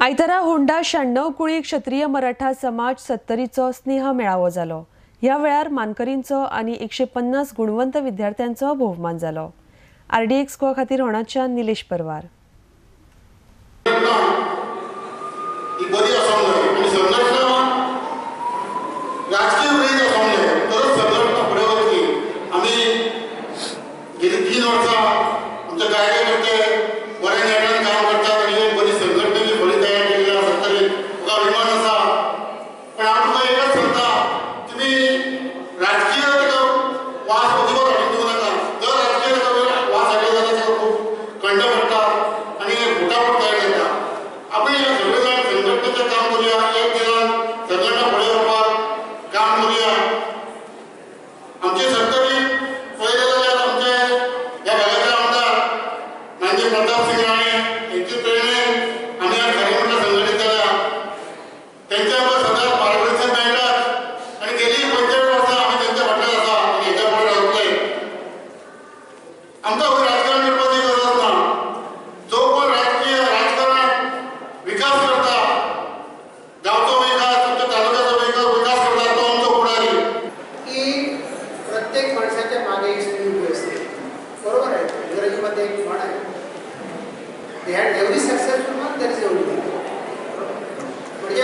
आयतारा होंडा 96 कुळी क्षत्रिय मराठा समाज सत्तरीचो स्नेह मेळावो जालो। ह्या वेळार मानकरींचो आनी 150 गुणवंत विद्यार्थ्यांचो भोवमान जालो। आरडीएक्स गोवा खातीर होणाच्या निलेश परवार।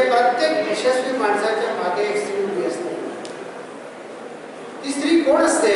प्रत्येक यशस्वी माणसाच्या मागे एक स्त्री उभी असते। ती स्त्री कोण असते?